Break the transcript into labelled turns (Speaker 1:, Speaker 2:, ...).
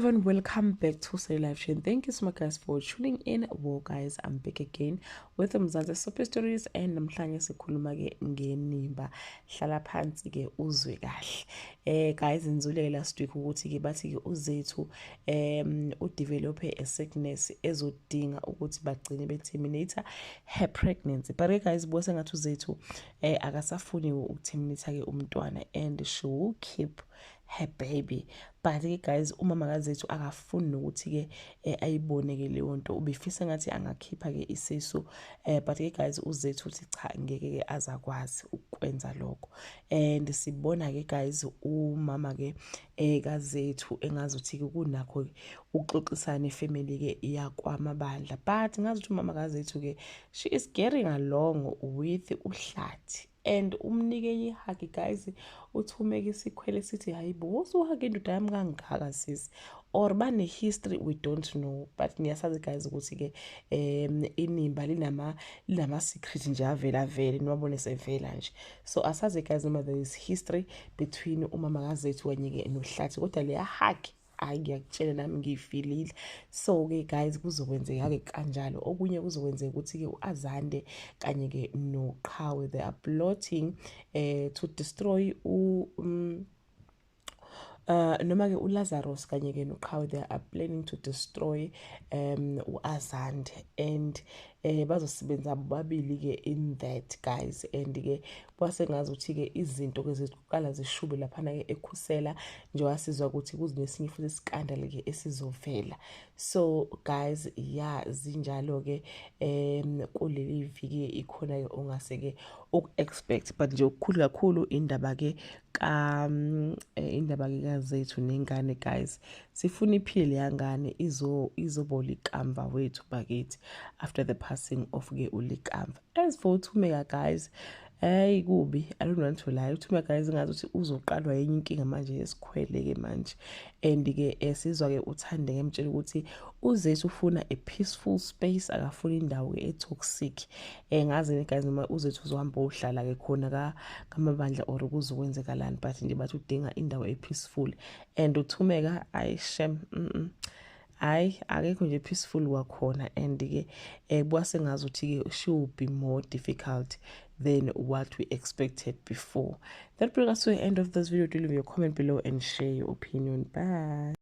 Speaker 1: Everyone, welcome back to Say Live Chain. Thank you so much, guys, for tuning in. Well, guys, I'm back again with Mzansi Soapy Stories and namhlanje sikhuluma ke ngenimba. Hlala phansi ke uzwe kahle. Guys, ngizule last week ukuthi ke bathi ke uZethu udevelop a sickness ezodinga ukuthi bagcine be-terminate her pregnancy. But ke guys, buka sengathi uZethu akasafuni ukuterminate ke umntwana and she will keep her baby. But ke guys, umama kaZethu akafuni nokuthi ke ayibone ke leyo nto, ubefisa ngathi angakhipha ke isisu, but ke guys, uZethu uthi cha, ngeke ke azakwazi ukwenza lokho. And sibona ke guys, umama ke kaZethu engazuthi ke kunakho ukuxoxisana ifamily ke yakwaMabandla, but ngazuthi umama kaZethu ke, she is getting along with uHlathi and umnike enye ihug. Guys, uThumeka isikhwele sithi, "Hayibo, usuhuga indoda yami kangaka, sisi?" Or bane-history, we don't know, but niyasazi guys ukuthi-ke inimba linama-secret nje avela vele niwabone sevela nje. So asazi guys noma there is history between umama kaZethu kanye-ke noHlathi, kodwa leya hug, hayi, ngiyakutshela nami ngiyifilile. So-ke guys, kuzokwenzeka-ke kanjalo. Okunye kuzokwenzeka ukuthi-ke u-Azande kanye-ke noQhawe, they are plotting to destroy noma ke uLazarus kanye ke noQhawe, they are planning to destroy uAzande and bazosebenza bobabili ke in that, guys. And ke kwasengazi ukuthi ke izinto ke ziqala zishube laphana ke ekhusela nje, wasizwa ukuthi kuzinesinye futhi iskandal ke esizovela. So guys, yeah, zinjalo ke kuleli viki ikhona ke ongase ke uku-expect, but nje okukhulu kakhulu indaba ke ka indaba ke kaZethu nengane. Guys, sifuna iphile yangane, izobola ikamva wethu bakithi after the passing of ke uLikamva. As for uThumeka guys, hey, kubi, I don't want to lie. UThumeka guys, ngazi ukuthi uzoqalwa yenye inkinga manje yesikhwele ke manje. And ke esizwa ke uThande ngemtshela ukuthi uZethu ufuna a peaceful space, akafuni indawo ke etoxic. Ngazi guys noma uZethu uzohamba uhlala ke khona ka kaMabandla or kuzokwenzekalani, but nje bathi udinga indawo e-peaceful and uThumeka, ayi shem, hayi, akekho nje peaceful kwakhona. And ke kuba sengazi ukuthi ke she will be more difficult than what we expected before. That brings us to the end of this video. Do leave your comment below and share your opinion. Bye.